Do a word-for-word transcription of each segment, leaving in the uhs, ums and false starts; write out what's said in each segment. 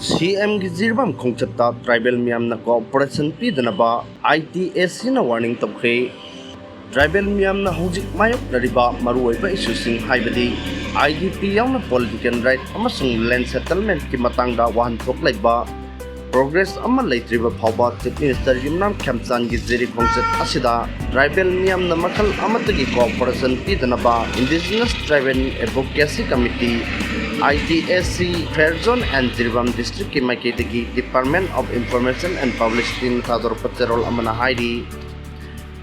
ꯁꯤ ꯑꯦꯝꯒꯤ ꯖꯤꯔꯤꯕꯥꯝ ꯈꯣꯡꯆꯠꯇ ꯇ꯭ꯔꯥꯏꯕꯦꯜ ꯃꯤꯌꯥꯝꯅ ꯀꯣꯑꯣꯄꯔꯦꯁꯟ ꯄꯤꯗꯅꯕ ꯑꯥꯏ ꯇꯤ ꯑꯦ ꯁꯤꯅ ꯋꯥꯔꯅꯤꯡ ꯇꯧꯈ꯭ꯔꯦ꯫ ꯇ꯭ꯔꯥꯏꯕꯦꯜ ꯃꯤꯌꯥꯝꯅ ꯍꯧꯖꯤꯛ ꯃꯥꯌꯣꯛꯅꯔꯤꯕ ꯃꯔꯨꯑꯣꯏꯕ ꯏꯁꯨꯁꯤꯡ ꯍꯥꯏꯕꯗꯤ ꯑꯥꯏ ꯗꯤ ꯄꯤ ꯌꯥꯎꯅ ꯄꯣꯂꯤꯇꯤꯀꯦꯜ ꯔꯥꯏꯠ ꯑꯃꯁꯨꯡ ꯂꯦꯟ ꯁꯦꯇꯜꯃꯦꯟꯠꯀꯤ ꯃꯇꯥꯡꯗ ꯋꯥꯍꯟꯊꯣꯛ ꯂꯩꯕ, ꯄ꯭ꯔꯣꯒ꯭ꯔꯦꯁ ꯑꯃ ꯂꯩꯇ꯭ꯔꯤꯕ ꯐꯥꯎꯕ ꯆꯤꯐ ꯃꯤꯅꯤꯁꯇꯔ ꯌꯨꯝꯅꯥꯝ ꯈꯦꯝꯆꯥꯟꯒꯤ ꯖꯤꯔꯤ ꯈꯣꯡꯆꯠ ꯑꯁꯤꯗ ꯇ꯭ꯔꯥꯏꯕꯦꯜ ꯃꯤꯌꯥꯝꯅ ꯃꯈꯜ ꯑꯃꯠꯇꯒꯤ cooperation ꯄꯤꯗꯅꯕ Indigenous Tribal Advocacy Committee, I T A C, Fair Zone and Jiribam District ꯀꯤ ꯃꯥꯏꯀꯩꯗꯒꯤ Department of Information and Publicity ꯅ ꯊꯥꯗꯣꯔꯛꯄ ꯆꯦꯔꯣꯜ ꯑꯃꯅ ꯍꯥꯏꯔꯤ,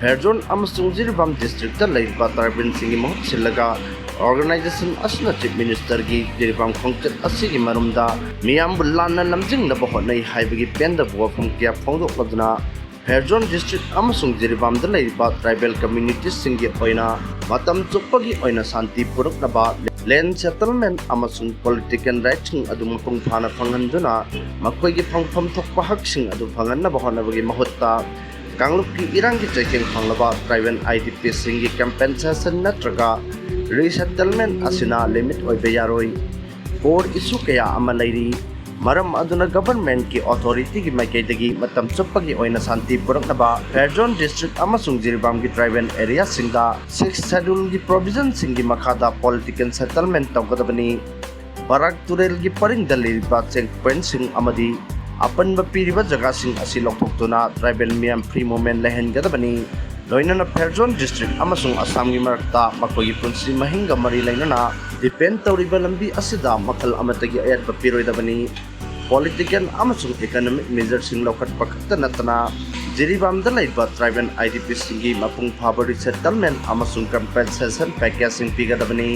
ꯐꯦꯔꯖꯣꯟ ꯑꯃꯁꯨꯡ ꯖꯤꯔꯤꯕꯥꯝ ꯗꯤꯁꯇ꯭ꯔꯤꯛꯇ ꯂꯩꯔꯤꯕ ꯇ꯭ꯔꯥꯏꯕꯦꯜꯁꯤꯡꯒꯤ ꯃꯍꯨꯠ ꯁꯤꯜꯂꯒ ꯑꯣꯔꯒꯅꯥꯏꯖꯦꯁꯟ ꯑꯁꯤꯅ ꯆꯤꯐ ꯃꯤꯅꯤꯁꯇꯔꯒꯤ ꯖꯤꯔꯤꯕꯥꯝ ꯈꯣꯡꯆꯠ ꯑꯁꯤꯒꯤ ꯃꯔꯨꯝꯗ ꯃꯤꯌꯥꯝꯕꯨ ꯂꯥꯟꯅ ꯂꯝꯖꯤꯡꯅꯕ ꯍꯣꯠꯅꯩ ꯍꯥꯏꯕꯒꯤ ꯄꯦꯟꯗꯕ ꯋꯥꯐꯝ ꯀꯌꯥ ꯐꯣꯡꯗꯣꯛꯂꯗꯨꯅ ꯐꯦꯔꯖꯣꯟ ꯗꯤꯁꯇ꯭ꯔꯤꯛ ꯑꯃꯁꯨꯡ ꯖꯤꯔꯤꯕꯥꯝꯗ ꯂꯩꯔꯤꯕ ꯇ꯭ꯔꯥꯏꯕꯦꯜ ꯀꯝꯃ꯭ꯌꯨꯅꯤꯇꯤꯁꯤꯡꯒꯤ ꯑꯣꯏꯅ ꯃꯇꯝ ꯆꯨꯞꯄꯒꯤ ꯑꯣꯏꯅ ꯁꯥꯟꯇꯤ ꯄꯨꯔꯛꯅꯕ, ꯂꯦꯟ ꯁꯦꯇꯜꯃꯦꯟꯠ ꯑꯃꯁꯨꯡ ꯄꯣꯂꯤꯇꯤꯀꯦꯜ ꯔꯥꯏꯠꯁꯤꯡ ꯑꯗꯨ ꯃꯄꯨꯡ ꯐꯥꯅ ꯐꯪꯍꯟꯗꯨꯅ ꯃꯈꯣꯏꯒꯤ ꯐꯪꯐꯝ ꯊꯣꯛꯄ ꯍꯛꯁꯤꯡ ꯑꯗꯨ ꯐꯪꯍꯟꯅꯕ ꯍꯣꯠꯅꯕꯒꯤ ꯃꯍꯨꯠꯇ ꯀꯥꯡꯂꯨꯞꯀꯤ ꯏꯔꯥꯡꯒꯤ ꯆꯩꯊꯦꯡ ꯐꯪꯂꯕ ꯇ꯭ꯔꯥꯏꯕꯦꯜ ꯑꯥꯏ ꯗꯤ ꯄꯤꯁꯤꯡꯒꯤ ꯀꯝꯄꯦꯟꯁꯦꯁꯟ ꯅꯠꯇ꯭ꯔꯒ ꯔꯤꯁꯦꯇꯜꯃꯦꯟꯠ ꯑꯁꯤꯅ ꯂꯤꯃꯤꯠ ꯑꯣꯏꯕ ꯌꯥꯔꯣꯏ꯫ ꯀꯣꯔ ꯏꯁꯨ ꯀꯌꯥ ꯑꯃ ꯂꯩꯔꯤ꯫ ꯃꯔꯝ ꯑꯗꯨꯅ ꯒꯚꯔꯟꯃꯦꯟꯠꯀꯤ ꯑꯣꯊꯣꯔꯤꯇꯤꯒꯤ ꯃꯥꯏꯀꯩꯗꯒꯤ ꯃꯇꯝ ꯆꯨꯞꯄꯒꯤ ꯑꯣꯏꯅ ꯁꯥꯟꯇꯤ ꯄꯨꯔꯛꯅꯕ ꯐꯦꯔꯖꯣꯟ ꯗꯤꯁꯇ꯭ꯔꯤꯛ ꯑꯃꯁꯨꯡ ꯖꯤꯔꯤꯕꯥꯝꯒꯤ ꯇ꯭ꯔꯥꯏꯕꯦꯜ ꯑꯦꯔꯤꯌꯥꯁꯤꯡꯗ ꯁꯤꯛꯁ ꯁꯦꯗꯨꯜꯒꯤ ꯄ꯭ꯔꯣꯚꯤꯖꯟꯁꯤꯡꯒꯤ ꯃꯈꯥꯗ ꯄꯣꯂꯤꯇꯤꯀꯦꯜ ꯁꯦꯇꯜꯃꯦꯟꯠ ꯇꯧꯒꯗꯕꯅꯤ꯫ ꯕꯔꯥꯛ ꯇꯨꯔꯦꯜꯒꯤ ꯄꯔꯤꯡꯗ ꯂꯩꯔꯤꯕ ꯆꯦꯛ ꯄꯣꯏꯟꯠꯁꯤꯡ ꯑꯃꯗꯤ ꯑꯄꯟꯕ ꯄꯤꯔꯤꯕ ꯖꯒꯥꯁꯤꯡ ꯑꯁꯤ ꯂꯧꯊꯣꯛꯇꯨꯅ ꯇ꯭ꯔꯥꯏꯕꯦꯜ ꯃꯤꯌꯥꯝ ꯐ꯭ꯔꯤ ꯃꯨꯚꯃꯦꯟꯠ ꯂꯩꯍꯟꯒꯗꯕꯅꯤ꯫ ꯂꯣꯏꯅꯅ ꯐꯦꯔꯖꯣꯟ ꯗꯤꯁꯇ꯭ꯔꯤꯛ ꯑꯃꯁꯨꯡ ꯑꯁꯥꯝꯒꯤ ꯃꯔꯛꯇ ꯃꯈꯣꯏꯒꯤ ꯄꯨꯟꯁꯤ ꯃꯍꯤꯡꯒ ꯃꯔꯤ ꯂꯩꯅꯅ ꯗꯤꯄꯦꯟ ꯇꯧꯔꯤꯕ ꯂꯝꯕꯤ ꯑꯁꯤꯗ ꯃꯈꯜ ꯑꯃꯠꯇꯒꯤ ꯑꯌꯦꯠꯄ ꯄꯤꯔꯣꯏꯗꯕꯅꯤ꯫ ꯄꯣꯂꯤꯇꯤꯀꯦꯜ ꯑꯃꯁꯨꯡ ꯏꯀꯣꯅꯣꯃꯤꯛ ꯃꯦꯖꯔꯁꯤꯡ ꯂꯧꯈꯠꯄ ꯈꯛꯇ ꯅꯠꯇꯅ ꯖꯤꯔꯤꯕꯥꯝꯗ ꯂꯩꯕ ꯇ꯭ꯔꯥꯏꯕꯦꯜ ꯑꯥꯏ ꯗꯤ ꯄꯤꯁꯤꯡꯒꯤ ꯃꯄꯨꯡ ꯐꯥꯕ ꯔꯤꯁꯦꯇꯜꯃꯦꯟꯠ ꯑꯃꯁꯨꯡ ꯀꯝꯄꯦꯟꯁꯦꯁꯟ ꯄꯦꯀꯦꯖꯁꯤꯡ ꯄꯤꯒꯗꯕꯅꯤ꯫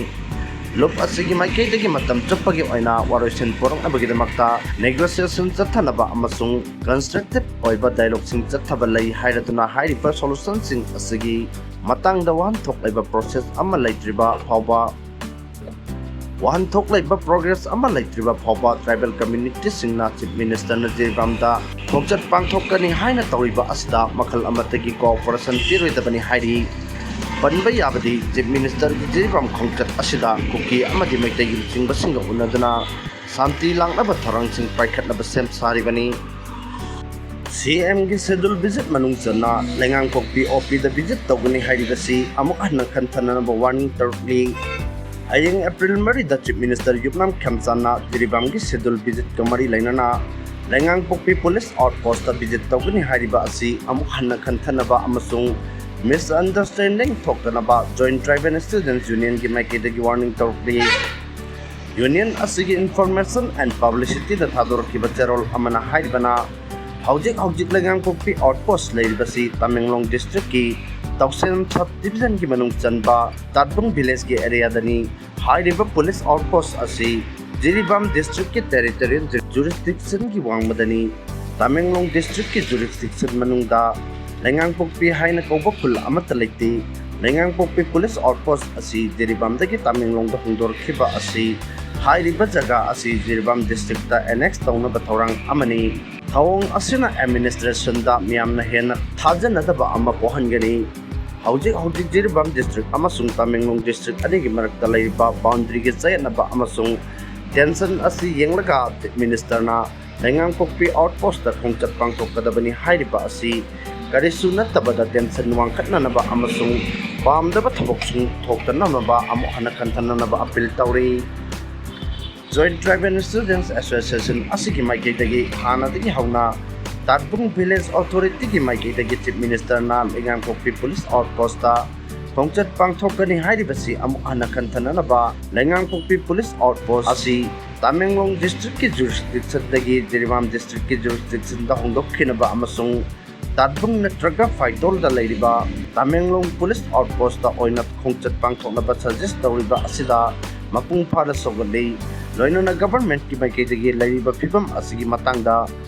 ꯂꯨꯞ ꯑꯁꯤꯒꯤ ꯃꯥꯏꯀꯩꯗꯒꯤ ꯃꯇꯝ ꯆꯨꯞꯄꯒꯤ ꯑꯣꯏꯅ ꯋꯥꯔꯣꯏꯁꯤꯟ ꯄꯨꯔꯛꯅꯕꯒꯤꯗꯃꯛꯇ ꯅꯦꯒꯣꯁꯤꯌꯦꯁꯟ ꯆꯠꯊꯅꯕ ꯑꯃꯁꯨꯡ ꯀꯟꯁꯇ꯭ꯔꯛꯇꯤꯚ ꯑꯣꯏꯕ ꯗꯥꯏꯂꯣꯒꯁꯤꯡ ꯆꯠꯊꯕ ꯂꯩ ꯍꯥꯏꯔꯗꯨꯅ ꯍꯥꯏꯔꯤꯕ ꯁꯣꯂꯨꯁꯟꯁꯤꯡ ꯑꯁꯤꯒꯤ ꯃꯇꯥꯡꯗ ꯋꯥꯍꯟꯊꯣꯛ ꯂꯩꯕ ꯄ꯭ꯔꯣꯁꯦꯁ ꯑꯃ ꯂꯩꯇ꯭ꯔꯤꯕ ꯐꯥꯎꯕ ꯋꯥꯍꯟꯊꯣꯛ ꯂꯩꯕ ꯄ꯭ꯔꯣꯒ꯭ꯔꯦꯁ ꯑꯃ ꯂꯩꯇ꯭ꯔꯤꯕ ꯐꯥꯎꯕ ꯇ꯭ꯔꯥꯏꯕꯦꯜ ꯀꯝꯃ꯭ꯌꯨꯅꯤꯇꯤꯁꯤꯡꯅ ꯆꯤꯐ ꯃꯤꯅꯤꯁꯇꯔꯅ ꯖꯤꯔꯤꯕꯥꯝꯗ ꯈꯣꯡꯆꯠ ꯄꯥꯡꯊꯣꯛꯀꯅꯤ ꯍꯥꯏꯅ ꯇꯧꯔꯤꯕ ꯑꯁꯤꯗ ꯃꯈꯜ ꯑꯃꯠꯇꯒꯤ ꯀꯣꯑꯣꯄꯔꯦꯁꯟ ꯄꯤꯔꯣꯏꯗꯕꯅꯤ ꯍꯥꯏꯔꯤ꯫ ꯄꯟꯕ ꯌꯥꯕꯗꯤ, ꯆꯤꯐ ꯃꯤꯅꯤꯁꯇꯔꯒꯤ ꯖꯤꯔꯤꯕꯥꯝ ꯈꯣꯡꯆꯠ ꯑꯁꯤꯗ ꯀꯨꯀꯤ ꯑꯃꯗꯤ ꯃꯩꯇꯩꯒꯤ ꯂꯨꯆꯤꯡꯕꯁꯤꯡꯒ ꯎꯅꯗꯨꯅ ꯁꯥꯟꯇꯤ ꯂꯥꯛꯅꯕ ꯊꯧꯔꯥꯡꯁꯤꯡ ꯄꯥꯏꯈꯠꯅꯕ ꯁꯦꯝ ꯁꯥꯔꯤꯕꯅꯤ꯫ ꯁꯤ ꯑꯦꯝꯒꯤ ꯁꯦꯗꯨꯜ ꯚꯤꯖꯤꯠ ꯃꯅꯨꯡ ꯆꯟꯅ ꯂꯩꯉꯥꯡꯄꯣꯛꯄꯤ ꯑꯣ ꯄꯤꯗ ꯚꯤꯖꯤꯠ ꯇꯧꯒꯅꯤ ꯍꯥꯏꯔꯤꯕꯁꯤ ꯑꯃꯨꯛ ꯍꯟꯅ ꯈꯟꯊꯅꯅꯕ ꯋꯥꯔꯅꯤꯡ ꯇꯧꯔꯛꯂꯤ꯫ ꯍꯌꯦꯡ ꯑꯦꯄ꯭ꯔꯤꯜ ꯃꯔꯤꯗ ꯆꯤꯐ ꯃꯤꯅꯤꯁꯇꯔ ꯌꯨꯝꯅꯥꯝ ꯈꯦꯝꯆꯥꯟꯅ ꯖꯤꯔꯤꯕꯥꯝꯒꯤ ꯁꯦꯗꯨꯜ ꯚꯤꯖꯤꯠꯀ ꯃꯔꯤ ꯂꯩꯅꯅ ꯂꯩꯉꯥꯡꯄꯣꯛꯄꯤ ꯄꯨꯂꯤꯁ ꯑꯥꯎꯠꯄꯣꯁꯇ ꯚꯤꯖꯤꯠ ꯇꯧꯒꯅꯤ ꯍꯥꯏꯔꯤꯕ ꯑꯁꯤ ꯑꯃꯨꯛ ꯍꯟꯅ ꯈꯟꯊꯅꯕ ꯑꯃꯁꯨꯡ ꯃꯤꯁꯑꯟꯗꯔꯁ꯭ꯇꯦꯟꯗꯤꯡ ꯊꯣꯛꯇꯅꯕ ꯖꯣꯏꯟꯠ ꯇ꯭ꯔꯥꯏꯕꯦꯜ ꯁ꯭ꯇꯨꯗꯦꯟꯠꯁ ꯌꯨꯅꯤꯌꯟꯒꯤ ꯃꯥꯏꯀꯩꯗꯒꯤ ꯋꯥꯔꯅꯤꯡ ꯇꯧꯔꯛꯂꯤ꯫ ꯌꯨꯅꯤꯌꯟ ꯑꯁꯤꯒꯤ ꯏꯟꯐꯣꯔꯃꯦꯁꯟ ꯑꯦꯟ ꯄꯕ꯭ꯂꯤꯁꯤꯇꯤꯗ ꯊꯥꯗꯣꯔꯛꯈꯤꯕ ꯆꯦꯔꯣꯜ ꯑꯃꯅ ꯍꯥꯏꯔꯤꯕꯅ, ꯍꯧꯖꯤꯛ ꯍꯧꯖꯤꯛ ꯂꯩꯉꯥꯡꯄꯣꯛꯄꯤ ꯑꯥꯎꯠꯄꯣꯁ ꯂꯩꯔꯤꯕꯁꯤ ꯇꯃꯦꯡꯂꯣꯡ ꯗꯤꯁꯇ꯭ꯔꯤꯛꯀꯤ ꯇꯧꯁꯦꯝ ꯁꯕ ꯗꯤꯕꯤꯖꯟꯒꯤ ꯃꯅꯨꯡ ꯆꯟꯕ ꯇꯥꯠꯕꯨꯡ ꯚꯤꯂꯦꯖꯀꯤ ꯑꯦꯔꯤꯌꯥꯗꯅꯤ꯫ ꯍꯥꯏꯔꯤꯕ ꯄꯨꯂꯤꯁ ꯑꯥꯎꯠꯄꯣꯁ ꯑꯁꯤ ꯖꯤꯔꯤꯕꯥꯝ ꯗꯤꯁꯇ꯭ꯔꯤꯛꯀꯤ ꯇꯦꯔꯤꯇꯣꯔꯤꯌꯦꯜ ꯖꯨꯔꯤꯁꯗꯤꯛꯁꯟꯒꯤ ꯋꯥꯡꯃꯗꯅꯤ꯫ ꯇꯃꯦꯡꯂꯣꯡ ꯗꯤꯁꯇ꯭ꯔꯤꯛꯀꯤ ꯖꯨꯔꯤꯁꯗꯤꯛꯁꯟ ꯃꯅꯨꯡꯗ ꯂꯩꯉꯥꯡꯄꯣꯛꯄꯤ ꯍꯥꯏꯅ ꯀꯧꯕ ꯈꯨꯜ ꯑꯃꯠꯇ ꯂꯩꯇꯦ꯫ ꯂꯩꯉꯥꯡꯄꯣꯛꯄꯤ ꯄꯨꯂꯤꯁ ꯑꯥꯎꯠꯄꯣꯁ ꯑꯁꯤ ꯖꯤꯔꯤꯕꯥꯝꯗꯒꯤ ꯇꯃꯦꯡꯂꯣꯡꯗ ꯍꯣꯡꯗꯣꯔꯛꯈꯤꯕ ꯑꯁꯤ ꯍꯥꯏꯔꯤꯕ ꯖꯒꯥ ꯑꯁꯤ ꯖꯤꯔꯤꯕꯥꯝ ꯗꯤꯁꯇ꯭ꯔꯤꯛꯇ ꯑꯦꯅꯦꯛꯁ ꯇꯧꯅꯕ ꯊꯧꯔꯥꯡ ꯑꯃꯅꯤ꯫ ꯊꯧꯑꯣꯡ ꯑꯁꯤꯅ ꯑꯦꯗꯃꯤꯅꯤꯁꯇ꯭ꯔꯦꯁꯟꯗ ꯃꯤꯌꯥꯝꯅ ꯍꯦꯟꯅ ꯊꯥꯖꯅꯗꯕ ꯑꯃ ꯄꯣꯛꯍꯟꯒꯅꯤ꯫ ꯍꯧꯖꯤꯛ ꯍꯧꯖꯤꯛ ꯖꯤꯔꯤꯕꯥꯝ ꯗꯤꯁꯇ꯭ꯔꯤꯛ ꯑꯃꯁꯨꯡ ꯇꯃꯦꯡꯂꯣꯡ ꯗꯤꯁꯇ꯭ꯔꯤꯛ ꯑꯅꯤꯒꯤ ꯃꯔꯛꯇ ꯂꯩꯔꯤꯕ ꯕꯥꯎꯟꯗꯔꯤꯒꯤ ꯆꯌꯦꯠꯅꯕ ꯑꯃꯁꯨꯡ ꯇꯦꯟꯁꯟ ꯑꯁꯤ ꯌꯦꯡꯂꯒ ꯆꯤꯐ ꯃꯤꯅꯤꯁꯇꯔꯅ ꯂꯩꯉꯥꯡꯄꯣꯛꯄꯤ ꯑꯥꯎꯠꯄꯣꯁꯇ ꯈꯣꯡꯆꯠ ꯄꯥꯡꯊꯣꯛꯀꯗꯕꯅꯤ ꯍꯥꯏꯔꯤꯕ ꯑꯁꯤ ꯀꯔꯤꯁꯨ ꯅꯠꯇꯕꯗ ꯇꯦꯟꯁꯟ ꯋꯥꯡꯈꯠꯅꯅꯕ ꯑꯃꯁꯨꯡ ꯄꯥꯝꯗꯕ ꯊꯕꯛꯁꯤꯡ ꯊꯣꯛꯇꯅꯕ ꯑꯃꯨꯛ ꯍꯟꯅ ꯈꯟꯊꯅꯅꯕ ꯑꯄꯤꯜ ꯇꯧꯔꯤ꯫ ꯖꯣꯏꯟꯠ ꯇ꯭ꯔꯥꯏꯕꯦꯜ ꯁ꯭ꯇꯨꯗꯦꯟꯠꯁ ꯑꯦꯁꯣꯁꯤꯌꯦꯁꯟ ꯑꯁꯤꯒꯤ ꯃꯥꯏꯀꯩꯗꯒꯤ ꯍꯥꯟꯅꯗꯒꯤ ꯍꯧꯅ ꯇꯥꯠꯕꯨꯡ ꯚꯤꯂꯦꯖ ꯑꯣꯊꯣꯔꯤꯇꯤꯒꯤ ꯃꯥꯏꯀꯩꯗꯒꯤ ꯆꯤꯐ ꯃꯤꯅꯤꯁꯇꯔꯅ ꯂꯩꯉꯥꯡꯄꯣꯛꯄꯤ ꯄꯨꯂꯤꯁ ꯑꯥꯎꯠꯄꯣꯁꯇ ꯈꯣꯡꯆꯠ ꯄꯥꯡꯊꯣꯛꯀꯅꯤ ꯍꯥꯏꯔꯤꯕꯁꯤ ꯑꯃꯨꯛ ꯍꯟꯅ ꯈꯟꯊꯅꯅꯕ ꯂꯩꯉꯥꯡꯄꯣꯛꯄꯤ ꯄꯨꯂꯤꯁ ꯑꯥꯎꯠꯄꯣꯁ ꯑꯁꯤ ꯇꯃꯦꯡꯂꯣꯡ ꯗꯤꯁꯇ꯭ꯔꯤꯛꯀꯤ ꯖꯨꯔꯤꯁꯗꯤꯛꯁꯟꯗꯒꯤ ꯖꯤꯔꯤꯕꯥꯝ ꯗꯤꯁꯇ꯭ꯔꯤꯛꯀꯤ ꯖꯨꯔꯤꯁꯗꯤꯛꯁꯟꯗ ꯍꯣꯡꯗꯣꯛꯈꯤꯅꯕ ꯑꯃꯁꯨꯡ ꯇꯥꯠꯕꯨꯡ ꯅꯠꯇ꯭ꯔꯒ ꯐꯥꯏꯇꯣꯜꯗ ꯂꯩꯔꯤꯕ ꯇꯃꯦꯡꯂꯣꯡ ꯄꯨꯂꯤꯁ ꯑꯥꯎꯠꯄꯣꯁꯇ ꯑꯣꯏꯅ ꯈꯣꯡꯆꯠ ꯄꯥꯡꯊꯣꯛꯅꯕ ꯁꯖꯦꯁ ꯇꯧꯔꯤꯕ ꯑꯁꯤꯗ ꯃꯄꯨꯡ ꯐꯥꯅ ꯁꯧꯒꯠꯂꯤ꯫ ꯂꯣꯏꯅꯅ ꯒꯚꯔꯟꯃꯦꯟꯠꯀꯤ ꯃꯥꯏꯀꯩꯗꯒꯤ ꯂꯩꯔꯤꯕ ꯐꯤꯕꯝ ꯑꯁꯤꯒꯤ ꯃꯇꯥꯡꯗ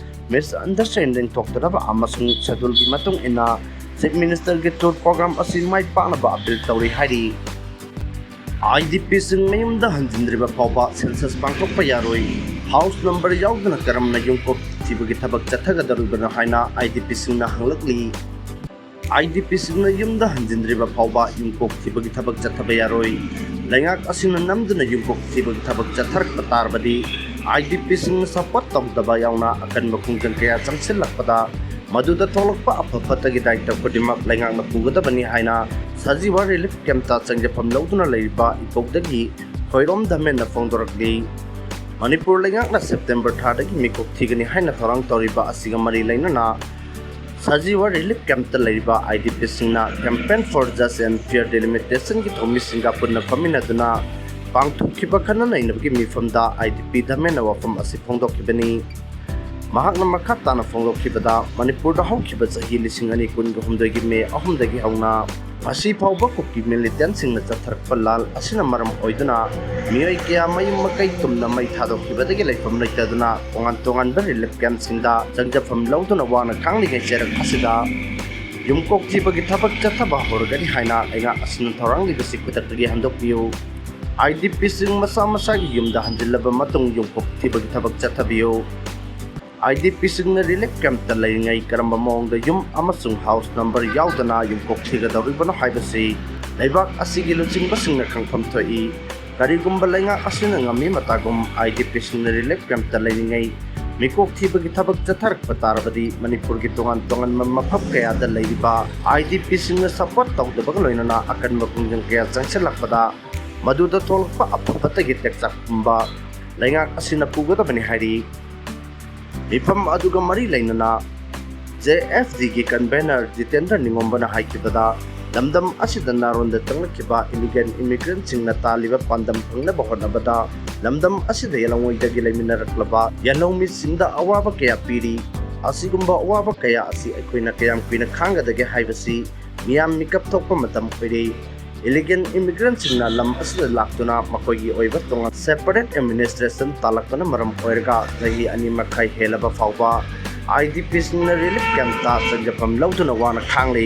ꯃꯤꯁꯑꯟꯗꯔꯁ꯭ꯇꯦꯟꯗꯤꯡ ꯊꯣꯛꯇꯅꯕ ꯑꯃꯁꯨꯡ ꯁꯦꯗꯨꯜꯒꯤ ꯃꯇꯨꯡ ꯏꯟꯅ ꯆꯤꯐ ꯃꯤꯅꯤꯁꯇꯔꯒꯤ ꯇꯨꯔ ꯄ꯭ꯔꯣꯒ꯭ꯔꯥꯝ ꯑꯁꯤ ꯃꯥꯏ ꯄꯥꯛꯅꯕ ꯑꯄꯤꯜ ꯇꯧꯔꯤ ꯍꯥꯏꯔꯤ꯫ ꯑꯥꯏ ꯗꯤ ꯄꯤꯁꯤꯡ ꯃꯌꯨꯝꯗ ꯍꯟꯖꯤꯟꯗ꯭ꯔꯤꯕ ꯐꯥꯎꯕ ꯁꯦꯟꯁꯁ ꯄꯥꯡꯊꯣꯛꯄ ꯌꯥꯔꯣꯏ꯫ ꯍꯥꯎꯁ ꯅꯝꯕꯔ ꯌꯥꯎꯗꯅ ꯀꯔꯝꯅ ꯌꯨꯝ ꯀꯣꯛ ꯊꯤꯕꯒꯤ ꯊꯕꯛ ꯆꯠꯊꯒꯗꯧꯔꯤꯕꯅꯣ ꯍꯥꯏꯅ ꯑꯥꯏ ꯗꯤ ꯄꯤꯁꯤꯡꯅ ꯍꯪꯂꯛꯂꯤ꯫ IDPꯁꯤꯡꯅ ꯌꯨꯝꯗ ꯍꯟꯖꯤꯟꯗ꯭ꯔꯤꯕ ꯐꯥꯎꯕ ꯌꯨꯝꯀꯣꯛ ꯊꯤꯕꯒꯤ ꯊꯕꯛ ꯆꯠꯊꯕ ꯌꯥꯔꯣꯏ꯫ ꯂꯩꯉꯥꯛ ꯑꯁꯤꯅ ꯅꯝꯗꯨꯅ ꯌꯨꯝꯀꯣꯛ ꯊꯤꯕꯒꯤ ꯊꯕꯛ ꯆꯠꯊꯔꯛꯄ ꯇꯥꯔꯕꯗꯤ, IDPꯁꯤꯡꯅ ꯁꯄꯣꯔꯠ ꯇꯧꯗꯕ ꯌꯥꯎꯅ ꯑꯀꯟꯕ ꯈꯣꯡꯖꯪ ꯀꯌꯥ ꯆꯪꯁꯤꯜꯂꯛꯄꯗ, ꯃꯗꯨꯗ ꯊꯣꯛꯂꯛꯄ ꯑꯐ ꯐꯠꯇꯒꯤ ꯗꯥꯏꯇ ꯈꯨꯗꯤꯡꯃꯛ ꯂꯩꯉꯥꯛꯅ ꯄꯨꯒꯗꯕꯅꯤ ꯍꯥꯏꯅ ꯁꯖꯤꯋꯥ ꯔꯤꯂꯤꯐ ꯀꯦꯝꯞꯇ ꯆꯪꯖꯐꯝ ꯂꯧꯗꯨꯅ ꯂꯩꯔꯤꯕ ꯏꯀꯣꯛꯇꯒꯤ ꯈꯣꯏꯔꯣꯝ ꯙꯃꯦꯟꯅ ꯐꯣꯡꯗꯣꯔꯛꯂꯤ꯫ ꯃꯅꯤꯄꯨꯔ ꯂꯩꯉꯥꯛꯅ ꯁꯦꯞꯇꯦꯝꯕꯔ ꯊꯥꯗꯒꯤ ꯃꯤꯀꯣꯛ ꯊꯤꯒꯅꯤ ꯍꯥꯏꯅ ꯊꯧꯔꯥꯡ ꯇꯧꯔꯤꯕ ꯑꯁꯤꯒ ꯃꯔꯤ ꯂꯩꯅꯅ, ꯁꯖꯤꯋꯥ ꯔꯤꯂꯤꯐ ꯀꯦꯝꯞꯇ ꯂꯩꯔꯤꯕ IDPꯁꯤꯡꯅ Campaign for Just and Fair Delimitationꯒꯤ ꯊꯧꯃꯤꯁꯤꯡꯒ ꯄꯨꯟꯅ ꯐꯝꯃꯤꯟꯅꯗꯨꯅ ꯄꯥꯡꯊꯣꯛꯈꯤꯕ ꯈꯟꯅ ꯅꯩꯅꯕꯒꯤ ꯃꯤꯐꯝꯗ IDP ꯙꯃꯦꯟꯅ ꯋꯥꯐꯝ ꯑꯁꯤ ꯐꯣꯡꯗꯣꯛꯈꯤꯕꯅꯤ꯫ ꯃꯍꯥꯛꯅ ꯃꯈꯥ ꯇꯥꯅ ꯐꯣꯡꯗꯣꯛꯈꯤꯕꯗ, ꯃꯅꯤꯄꯨꯔꯗ ꯍꯧꯈꯤꯕ ꯆꯍꯤ ꯂꯤꯁꯤꯡ ꯑꯅꯤ ꯀꯨꯟꯒ ꯍꯨꯝꯗꯣꯏꯒꯤ ꯃꯦ ꯑꯍꯨꯝꯗꯒꯤ ꯍꯧꯅ ꯉꯁꯤ ꯐꯥꯎꯕ ꯀꯨꯀꯤ ꯃꯤꯂꯤꯇꯦꯟꯁꯤꯡꯅ ꯆꯠꯊꯔꯛꯄ ꯂꯥꯜ ꯑꯁꯤꯅ ꯃꯔꯝ ꯑꯣꯏꯗꯨꯅ ꯃꯤꯑꯣꯏ ꯀꯌꯥ ꯃꯌꯨꯝ ꯃꯀꯩ ꯇꯨꯝꯅ ꯃꯩ ꯊꯥꯗꯣꯛꯈꯤꯕꯗꯒꯤ ꯂꯩꯐꯝ ꯂꯩꯇꯗꯨꯅ ꯇꯣꯉꯥꯟ ꯇꯣꯉꯥꯟꯕ ꯔꯤꯂꯤꯐ ꯀꯦꯝꯞꯁꯤꯡꯗ ꯆꯪꯖꯐꯝ ꯂꯧꯗꯨꯅ ꯋꯥꯅ ꯈꯥꯡꯂꯤꯉꯩ ꯆꯩꯔꯛ ꯑꯁꯤꯗ ꯌꯨꯝꯀꯣꯛ ꯊꯤꯕꯒꯤ ꯊꯕꯛ ꯆꯠꯊꯕ ꯍꯧꯔꯒꯅꯤ ꯍꯥꯏꯅ ꯂꯩꯉꯥꯛ ꯑꯁꯤꯅ ꯊꯧꯔꯥꯡꯂꯤꯕꯁꯤ ꯈꯨꯗꯛꯇꯒꯤ ꯍꯟꯗꯣꯛꯄꯤꯌꯨ꯫ IDPꯁꯤꯡ ꯃꯁꯥ ꯃꯁꯥꯒꯤ ꯌꯨꯝꯗ ꯍꯟꯖꯤꯜꯂꯕ ꯃꯇꯨꯡ ꯌꯨꯝꯀꯣꯛ ꯊꯤꯕꯒꯤ ꯊꯕꯛ ꯆꯠꯊꯕꯤꯌꯨ꯫ IDPꯁꯤꯡꯅ ꯔꯤꯂꯤꯐ ꯀꯦꯝꯞꯇ ꯂꯩꯔꯤꯉꯩ ꯀꯔꯝꯕ ꯃꯑꯣꯡꯗ ꯌꯨꯝ ꯑꯃꯁꯨꯡ ꯍꯥꯎꯁ ꯅꯝꯕꯔ ꯌꯥꯎꯗꯅ ꯌꯨꯝꯀꯣꯛ ꯊꯤꯒꯗꯧꯔꯤꯕꯅꯣ ꯍꯥꯏꯕꯁꯤ ꯂꯩꯕꯥꯛ ꯑꯁꯤꯒꯤ ꯂꯨꯆꯤꯡꯕꯁꯤꯡꯅ ꯈꯪꯐꯝ ꯊꯣꯛꯏ꯫ ꯀꯔꯤꯒꯨꯝꯕ ꯂꯩꯉꯥꯛ ꯑꯁꯤꯅ ꯉꯝꯃꯤ ꯃꯇꯥꯒꯨꯝ IDPꯁꯤꯡꯅ ꯔꯤꯂꯤꯐ ꯀꯦꯝꯞꯇ ꯂꯩꯔꯤꯉꯩ ꯃꯤꯀꯣꯛ ꯊꯤꯕꯒꯤ ꯊꯕꯛ ꯆꯠꯊꯔꯛꯄ ꯇꯥꯔꯕꯗꯤ, ꯃꯅꯤꯄꯨꯔꯒꯤ ꯇꯣꯉꯥꯟ ꯇꯣꯉꯥꯟꯕ ꯃꯐꯝ ꯀꯌꯥꯗ ꯂꯩꯔꯤꯕ IDPꯁꯤꯡꯅ ꯁꯄꯣꯔꯠ ꯇꯧꯗꯕꯒ ꯂꯣꯏꯅꯅ ꯑꯀꯟꯕ ꯈꯣꯡꯖꯪ ꯀꯌꯥ ꯆꯪꯁꯤꯜꯂꯛꯄꯗ, ꯃꯗꯨꯗ ꯊꯣꯛꯂꯛꯄ ꯑꯐ ꯐꯠꯇꯒꯤ ꯇꯦꯛꯆꯥꯛ ꯄꯨꯝꯕ ꯂꯩꯉꯥꯛ ꯑꯁꯤꯅ ꯄꯨꯒꯗꯕꯅꯤ ꯍꯥꯏꯔꯤ꯫ ꯃꯤꯐꯝ ꯑꯗꯨꯒ ꯃꯔꯤ ꯂꯩꯅꯅ JFDꯒꯤ convener ꯖꯤꯇꯦꯟꯗ꯭ꯔ ꯅꯤꯉꯣꯝꯕꯅ ꯍꯥꯏꯈꯤꯕꯗ, ꯂꯝꯗꯝ ꯑꯁꯤꯗ ꯅꯥꯔꯣꯟꯗ ꯆꯪꯂꯛꯈꯤꯕ ꯏꯂꯤꯒꯦꯜ ꯏꯃꯤꯒ꯭ꯔꯦꯟꯠꯁꯤꯡꯅ ꯇꯥꯜꯂꯤꯕ ꯄꯥꯟꯗꯝ ꯐꯪꯅꯕ ꯍꯣꯠꯅꯕꯗ ꯂꯝꯗꯝ ꯑꯁꯤꯗ ꯌꯦꯜꯍꯧꯉꯩꯗꯒꯤ ꯂꯩꯃꯤꯟꯅꯔꯛꯂꯕ ꯌꯦꯜꯍꯧꯃꯤꯁꯤꯡꯗ ꯑꯋꯥꯕ ꯀꯌꯥ ꯄꯤꯔꯤ꯫ ꯑꯁꯤꯒꯨꯝꯕ ꯑꯋꯥꯕ ꯀꯌꯥ ꯑꯁꯤ ꯑꯩꯈꯣꯏꯅ ꯀꯌꯥꯝ ꯀꯨꯏꯅ ꯈꯥꯡꯒꯗꯒꯦ ꯍꯥꯏꯕꯁꯤ ꯃꯤꯌꯥꯝ ꯃꯤꯀꯞ ꯊꯣꯛꯄ ꯃꯇꯝ ꯑꯣꯏꯔꯦ꯫ ꯏꯂꯤꯒꯦꯜ ꯏꯃꯤꯒ꯭ꯔꯦꯟꯠꯁꯤꯡꯅ ꯂꯝ ꯑꯁꯤꯗ ꯂꯥꯛꯇꯨꯅ ꯃꯈꯣꯏꯒꯤ ꯑꯣꯏꯕ ꯇꯣꯉꯥꯟ separate administration ꯇꯥꯜꯂꯛꯄꯅ ꯃꯔꯝ ꯑꯣꯏꯔꯒ ꯆꯍꯤ ꯑꯅꯤ ꯃꯈꯥꯏ ꯍꯦꯜꯂꯕ ꯐꯥꯎꯕ IDPꯁꯤꯡꯅ ꯔꯤꯂꯤꯐ ꯀꯦꯝꯞꯇ ꯆꯪꯖꯐꯝ ꯂꯧꯗꯨꯅ ꯋꯥꯅ ꯈꯥꯡꯂꯤ꯫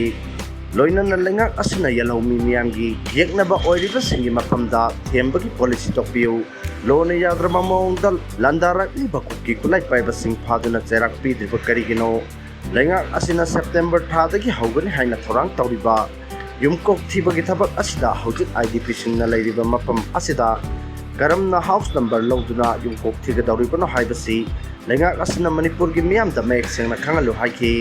ꯂꯣꯏꯅꯅ ꯂꯩꯉꯥꯛ ꯑꯁꯤꯅ ꯌꯦꯜꯍꯧꯃꯤ ꯃꯤꯌꯥꯝꯒꯤ ꯌꯦꯛꯅꯕ ꯑꯣꯏꯔꯤꯕꯁꯤꯡꯒꯤ ꯃꯐꯝꯗ ꯊꯦꯝꯕꯒꯤ ꯄꯣꯂꯤꯁꯤ ꯇꯧꯕꯤꯌꯨ꯫ ꯂꯣꯅ ꯌꯥꯗ꯭ꯔꯕ ꯃꯑꯣꯡꯗ ꯂꯥꯟꯗꯥꯔꯛꯂꯤꯕ ꯀꯨꯀꯤ ꯈꯨꯠꯂꯥꯏ ꯄꯥꯏꯕꯁꯤꯡ ꯐꯥꯗꯨꯅ ꯆꯩꯔꯥꯛ ꯄꯤꯗ꯭ꯔꯤꯕ ꯀꯔꯤꯒꯤꯅꯣ? ꯂꯩꯉꯥꯛ ꯑꯁꯤꯅ ꯁꯦꯞꯇꯦꯝꯕꯔ ꯊꯥꯗꯒꯤ ꯍꯧꯒꯅꯤ ꯍꯥꯏꯅ ꯊꯧꯔꯥꯡ ꯇꯧꯔꯤꯕ ꯌꯨꯝꯀꯣꯛ ꯊꯤꯕꯒꯤ ꯊꯕꯛ ꯑꯁꯤꯗ ꯍꯧꯖꯤꯛ ꯑꯥꯏ ꯗꯤ ꯄꯤꯁꯤꯡꯅ ꯂꯩꯔꯤꯕ ꯃꯐꯝ ꯑꯁꯤꯗ ꯀꯔꯝꯅ ꯍꯥꯎꯁ ꯅꯝꯕꯔ ꯂꯧꯗꯨꯅ ꯌꯨꯝꯀꯣꯛ ꯊꯤꯒꯗꯧꯔꯤꯕꯅꯣ ꯍꯥꯏꯕꯁꯤ ꯂꯩꯉꯥꯛ ꯑꯁꯤꯅ ꯃꯅꯤꯄꯨꯔꯒꯤ ꯃꯤꯌꯥꯝꯗ ꯃꯌꯦꯛ ꯁꯦꯡꯅ ꯈꯪꯍꯜꯂꯨ ꯍꯥꯏꯈꯤ꯫